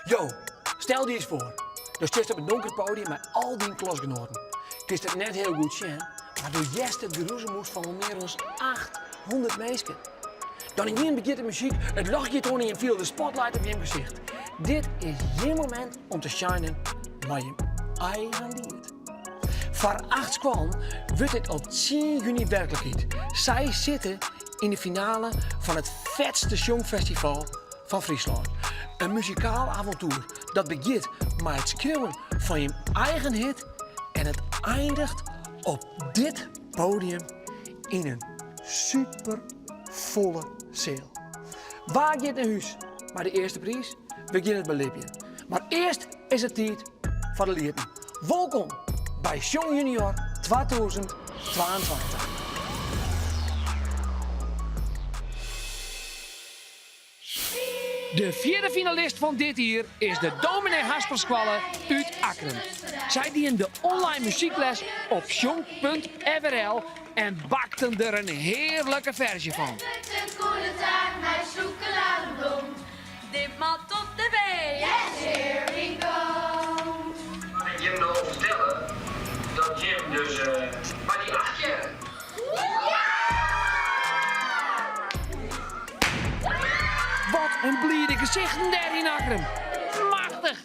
Jo, stel dy ris foar, do stiest op it donker podium mei al dyn klasgenoaten. Kinst it net hiel goed sjen, mar do hearst it gerûzemoes fan wol mear as 800 minsken. Dan ynienen begjint de muzyk, it ljocht giet oan en jim fiele de spotlight op jim gesicht. Dit is jim momint om te shinen mei jim eigen liet. Foar acht skoallen wurdt dit op tsien juny werklikheid. Sy sitte yn de finale fan it fetste sjongfestival fan Fryslân. In muzikaal avontoer dat begjint mei it skriuwen fan jim eigen hit en it eindiget op dit podium yn in superfolle seal. Wa giet nei hús mei de earste priis? We gean it belibjen. Mar earst is it tiid foar de lieten. Wolkom by Sjong Junior 2022. De fjirde finalist fan dit jier is de Dominee Hasperskoalle út Akkrum. Sy dienen de online muzykles op sjong.frl en bakten der in hearlike ferzje fan. Dit moat op TV! Yes, here we go! Moat ik jim no fertelle dat jim dus by dy acht hearre? Wat in blide gesichten dêr yn Akkrum! Machtich!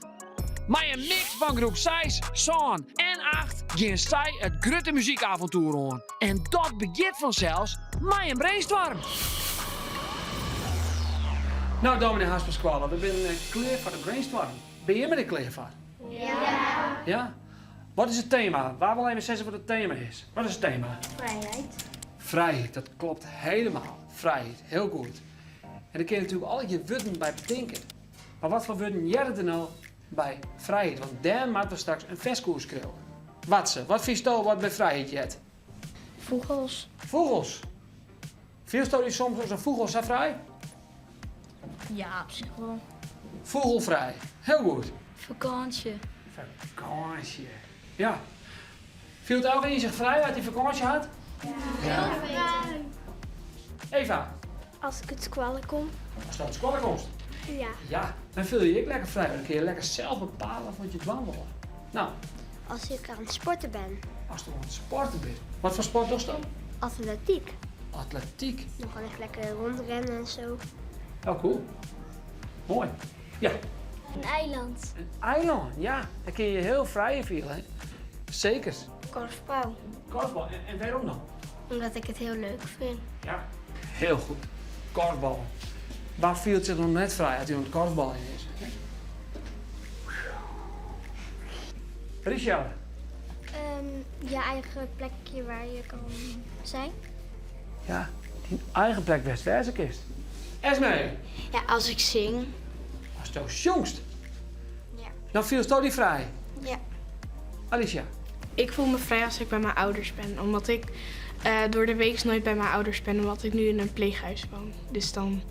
Mei in mix fan groep seis, sân en acht gean sy it grutte muzykavontoer oan. En dat begjint fansels mei in brainstorm. No, dominee Hasperskoalle, we binne klear foar de brainstorm. Binne jimme der klear foar? Ja. Ja? Wat is it tema? Wa wol even sizze wat it tema is? Wat is it tema? Frijheid. Frijheid, dat klopt helemaal. Frijheid, hiel goed. En dêr kinne je natuerlik allegear wurden by betinke. Mar wat foar wurden hearre der no by frijheid? Want dêr moatte we straks in ferske oer skriuwe. Watse, wat fynsto wat by frijheid heart? Fûgels. Fûgels? Fielsto dy soms as in fûgel sa frij? Ja, op sich wol. Fûgelfrij, hiel goed. Fakânsje. Fakânsje, ja. Fielt elkenien sich frij as hy fakânsje hat? Ja. Hiel frij. Eva? As ik út skoalle kom. Ast út skoalle komst? Ja. Ja, dan fiel je je ek lekker frij, want dan kinne je lekker sels bepale wat je dwaan wolle. No. As ik oan it sporten bin. Ast oan it sporten bist. Wat foar sport dochst dan? Atletiek. Atletiek. Dan kan ik lekker rondrennen en zo. Oh, cool. Moai. Ja. In eiland. In eilân, ja. Dêr kinne je je hiel frij yn fiele, hè? Seker. Korfbal. Korfbal, en wêrom dan? Omdat ik it hiel leuk fyn. Ja, hiel goed. Korfbal. Wa fielt sich noch net frij as hy oan it korfbaljen is? Richelle? Je eigen plekje waar je kan zijn. Ja, dyn eigen plek wêr'tst wêze kinst. Esme? Ja, as ik sing. Asto sjongst? Ja. Dan fielsto dy frij? Ja. Alicia? Ik voel me vrij als ik bij mijn ouders ben, omdat ik door de week nooit bij mijn ouders ben, omdat ik nu in een pleeghuis woon. Dus dan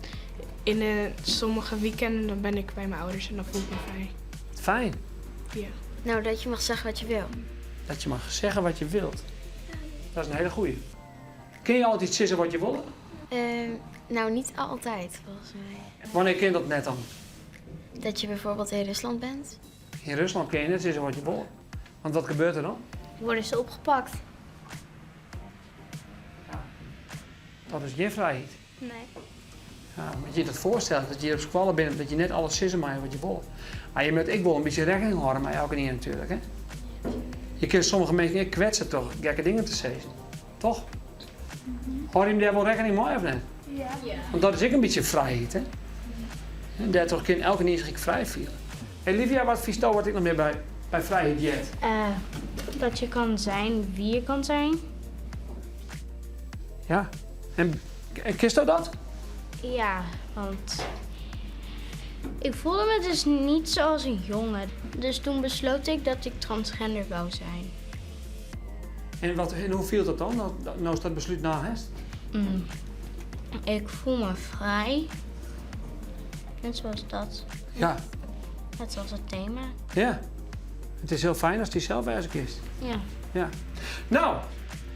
in de sommige weekenden dan ben ik bij mijn ouders en dan voel ik me vrij. Fijn. Ja. Nou, dat je mag zeggen wat je wil. Dat je mag zeggen wat je wilt. Dat is in hiele goeie. Kinne je altyd sizze wat je wol? Nou, niet altijd, volgens mij. Wannear kin dat net dan? Dat je bijvoorbeeld in Rusland bent. Yn Ruslân kinne je net sizze wat je wolle. Want wat gebeurt der dan? Wurde se opgepakt. Ja, dat is gjin frijheid. Nee. Ja, moat je dat foarstelle, dat je hjir op skoalle binne, dat je net alles sizze meie wat je wolle. Mar je moatte ek wol in bytsje rekkening hâlde mei elkenien natuerlik, hè? Je kinne sommige minsken ek kwetse troch gekke dingen te sizzen, toch? Hâlde jim dêr wol rekkening mei of net? Ja. Want dat is ek in bytsje frijheid, hè? En dêrtroch kin elkenien sich ek frij fiele. Hey Livia, wat fynsto wat ek noch mear by, by frijheid heart? Dat je kan zijn wie je kan zijn. Ja, en, en kinsto dat? Ja, want ik voelde me dus niet zoals een jongen. Dus toen besloot ik dat ik transgender wou zijn. En, wat, en hoe fielt dat dan, no'tst dat beslút naam hast? Ik voel me vrij. Net zoals dat. Ja. Net zoals het thema. Ja. It is hiel fijn ast dysels wêze kinst. Ja. Ja. No,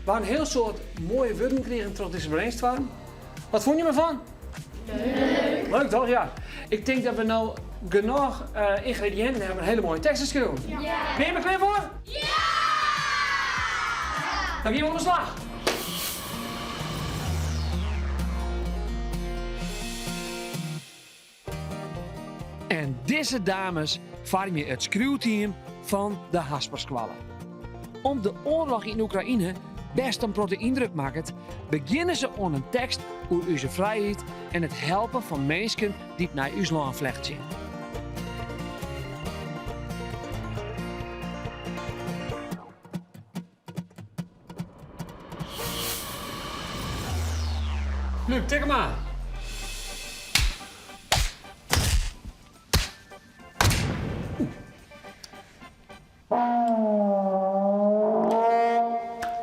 we ha in hiel soad moaie wurden krigen troch dizze brainstorm. Wat fûn jim derfan? Leuk! Leuk toch? Ja. Ik tink dat we no. genôch yngrediïnten hawwe om in hiele moaie tekst te skriuwen. Binne jimme der klear foar? Dan gean we oan de slach! En dizze dames foarmje it skriuwteam fan de Hasperskoalle. Om't de oarloch yn Oekraïne bêst in protte yndruk makket, begjinne se oan in tekst oer ús frijheid en it helpen fan minsken dy't nei ús lân flechtsje. Luc, tik him oan.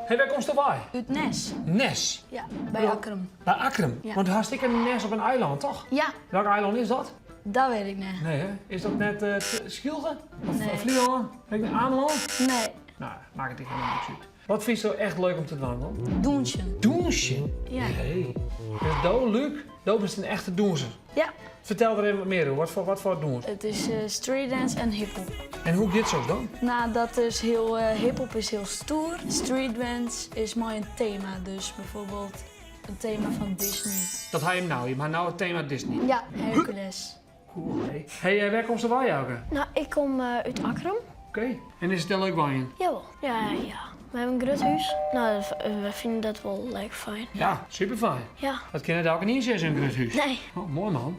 Hey, wêr komst wei? Út Nes. Nes? Ja, by Akkrum. By Akkrum? Ja. Want hast ek in nes op in eilân, toch? Ja. Welk eilân is dat? Dat weet ik net. Nee, hè? Is dat net uh, Skylge? Of Nee. Flylân? Amelân? Nee. Nou, makket ek helemaal niks út. Wat fynsto echt leuk om te dwaan dan? Dûnsjen. Dûnsjen? Ja. Hey. Dus do, Luc, do bist in echte dûnser. Ja. Fertel der even wat mear oer. Wat foar dûns? It is streetdance en hiphop. En hoe giet soks dan? Nou, dat is hiel, hiphop is hiel stoer. Streetdance is mei in tema, dus bijvoorbeeld in tema fan Disney. Dat ha jim no. Jim ha no it tema Disney. Ja, Hercules. Cool, hé. Hey, wêr komst wei, Jouke? Nou, ik kom út Akkrum. Oké. En is it dêr leuk wenjen? Jawel. Ja, ja. We hawwe in grut hûs. Nou, we fine dat wol leuk fijn. Ja, super fijn. Ja. Dat kin net elkenien sizze, in grut hûs. Nee. Oh, moai man.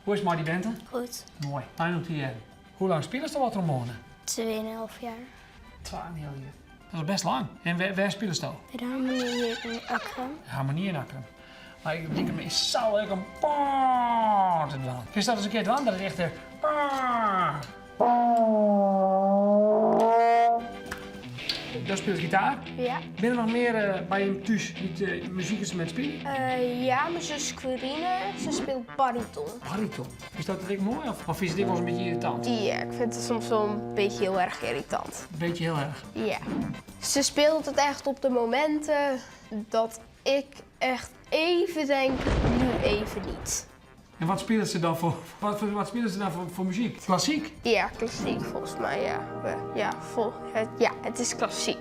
Hoe is it mei dy Bente? Goed. Moai. Fijn om te hearren. Hoe lang spilest al trombone? Tweeënhalf jaar. Tweeënhalf jaar. Dat is best lang. En wêr spilest al? By de Harmonie hjir yn Akkrum. De Harmonie yn Akkrum. Mar ik liket my sa leuk om te dwaan. Kinst dat ris in kear dwaan? Dat is echt de. Do spilest gitaar? Ja. Binne der noch mear eh, by jim thús dy't uh, muzykynstrumint spylje? Uh, ja, myn sus Quirine, se spilet bariton. Bariton? Is dat ek moai of, of is it ek wolris in bytsje yrritant? Ja, ik vind het soms wel een beetje heel erg irritant. Een beetje heel erg? Ja. Ze speelt het echt op de momenten dat ik echt even denk, nu even niet. En wat spelen ze dan voor, wat, wat spelen ze dan voor muziek? Klassiek? Ja, klassiek volgens mij, ja. Ja, vol, het, ja, het is klassiek.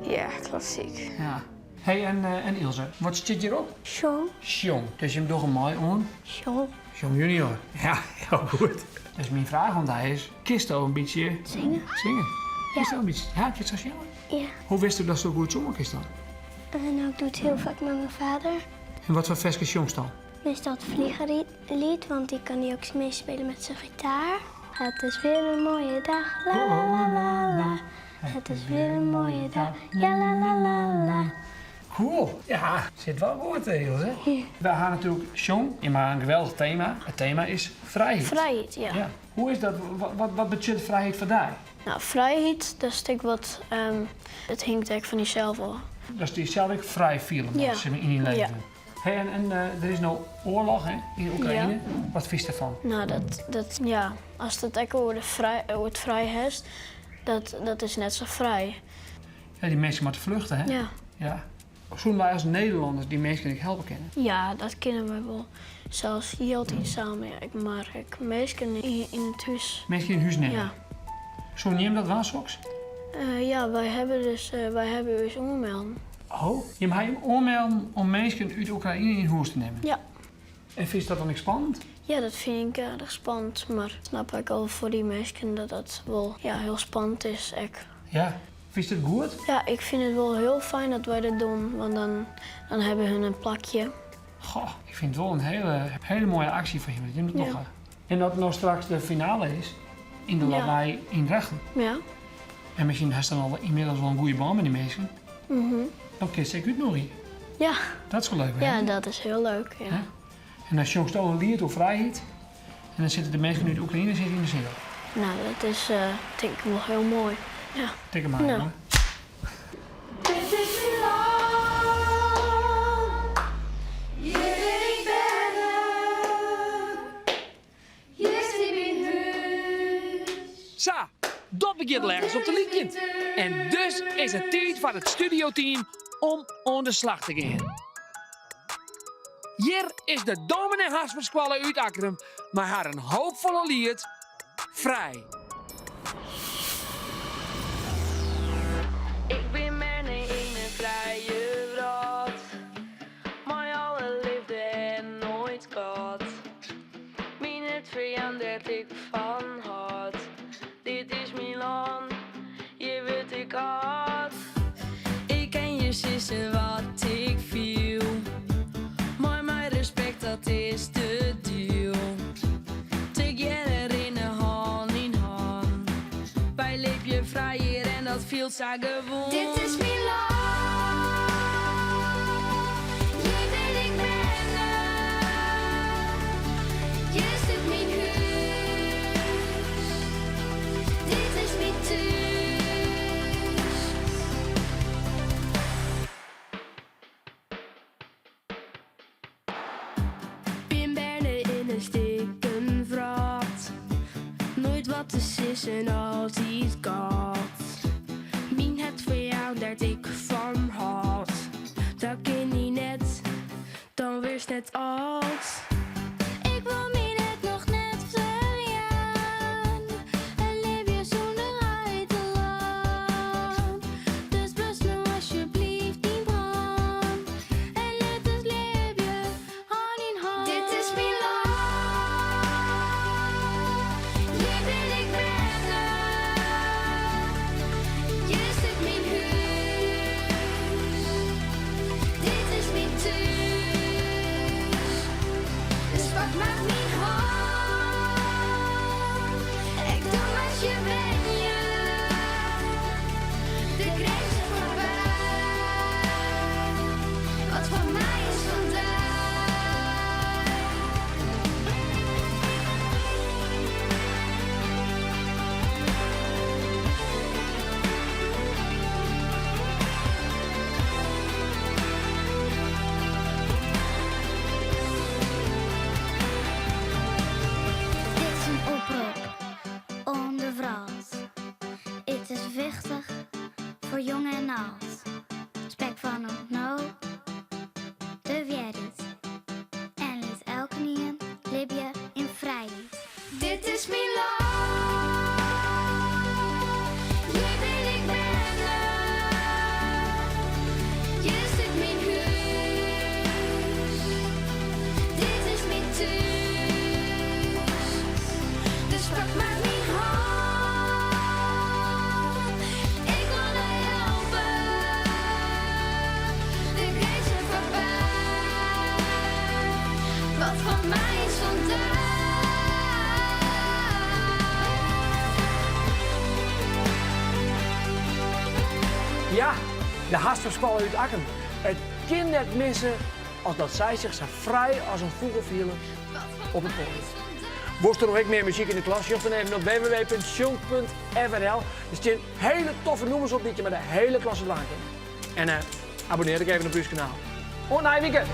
Ja, klassiek. Ja. Hey, en, uh, en Ilse, wat stiet hjirop? Sjong. Sjong. Dus jim dogge mei oan? Sjong. Sjong junior. Ja, hiel goed. Dus myn fraach oan dy is, kinsto in bytsje... Singe. Singe? Kinsto in bytsje... Ja, kinsto sjonge? Ja. Hoe witsto datsto goed sjonge kinst dan? Uh, nou, ik doe it hiel faak mei myn vader. En wat foar ferske sjongst dan? Meastal it Vliegerlied, want dy kin hy ek meespylje mei syn gitaar. It is wer in moaie dei, la la la la. It is wer in moaie dei, ja la la la la. Cool. Ja, sit wol goed, Ilse. Wy ha natuerlik Sjong, mar in geweldich tema. It tema is frijheid. Frijheid, ja. ja. Hoe is dat? Wat, wat, wat betsjut frijheid foar dy? Nou, frijheid, dat is natuerlik wat, um, it hinget ek fan dysels ôf. Datst dysels ek frij fiele moatst ja. yn dyn leven. Ja. Hey, en, en uh, der is no oarloch hè, yn Oekraïne. Ja. Wat fynst derfan? Nou, dat, dat, ja, ast it ek oer, de frij, oer it frij hast, dat, dat is net sa frij. Ja, dy minsken moatte fluchte, hè? Ja. Ja. Soene wy as Nederlanners dy minsken ek helpe kinne? Ja, dat kinne wy wol. Sels jild ynsammelje, mar ek minsken yn, yn it hûs. Minsken yn hûs nimme? Ja. Soene jim dat dwaan, soks? Uh, ja, wy hawwe dus uh, wy hawwe ús oanmelden. Oh, jim ha jim oanmelden om minsken út Oekraïne yn hûs te nimmen? Ja. En fynst dat dan ek spannend? Ja, dat fyn ik aardich spannend, mar snap ik al foar dy minsken dat dat wol ja, hiel spannend is ek. Ja. Fynst it goed? Ja, ik fyn it wol hiel fijn dat wy dat dogge, want dan, dan hawwe hun in plakje. Goh, ik fyn it wol in hiele, hiele moaie aksje fan jim dat jim dat Ja. dogge. En dat no straks de finale is yn de Ja. Lawei yn Drachten. Ja. En miskien hast dan al ynmiddels wol in goede bân mei dy minsken. Dan kinst se ek útnûgje. Ja. Dat is wol leuk, hè? Ja, dat is hiel leuk, ja. Hè? En dan sjongst al in liet oer frijheid. En dan sitte de minsken út Oekraïne sitte yn de seal. Nou, dat is uh, tink ik wol hiel moai. Ja. Tik mar, Nou. jonge. Dit is myn lân, hjir bin ik berne, hjir stiet myn hûs. Sa, dat begjint ergens op te lykjen. En dus is it tiid foar it studioteam om oan de slach te gean. Hjir is de Dominee Harsmaskoalle út Akkrum mei harren hoopfolle liet Frij. Ik bin berne yn in frije wrâld, mei alle leafde en noait kâld. Myn hert ferjaan dêr't ik fan hâld. Dit is myn lân, hjir wurd ik âld. Ik kin hjir sizze wat ik fiel. Mei my respekt, dat is de deal. Tegearre rinne hân yn hân. Wy libje frij hjir en dat fielt sa gewoan. Dit is myn lân, hjir bin ik berne. Hjir stiet myn hûs, dit is myn thús. Bin berne yn in stikken wrâld. Noait wat te sizzen, altyd kâld. Myn hert ferjaan dêr't ik fan hâld. Dat kin dy net, dan wurdst net âld. Ik wol myn hert noch net ferjaan en libje sûnder heitelân. Dus blus no asjebleaft dyn brân en lit ús libje hân yn hân. Dit is myn lân, hjir bin ik berne. Hjir stiet myn hûs, dit is myn thús. Dus pak mar myn hân, ek dan moat je wenje. De grinzen foarby, wat fan my is fan dy. Dit is in oprop oan de wrâld. It is wichtich foar jong en âld. Spek fan no de wjerheid en lit elkenien libje yn frijheid. Dit is myn lân, hjir bin ik berne. Hjir stiet myn hûs, dit is myn thús. Dus pak mar myn hân, ik wol dy helpe. De grinzen foarby, wat fan my is fan dy. Ja, de Harsmaskoalle út Akkrum. It kin net misse as dat sy sich sa frij as in fûgel fiele op it poadium. Wolst der noch ek mear muzyk yn de klas? Sjoch dan even op www.sjonk.frl. Der stean hele toffe nûmers op dy't je mei de hele klasse dwaan kinne. En abonnear ek even op ús kanaal. Oant nije wike!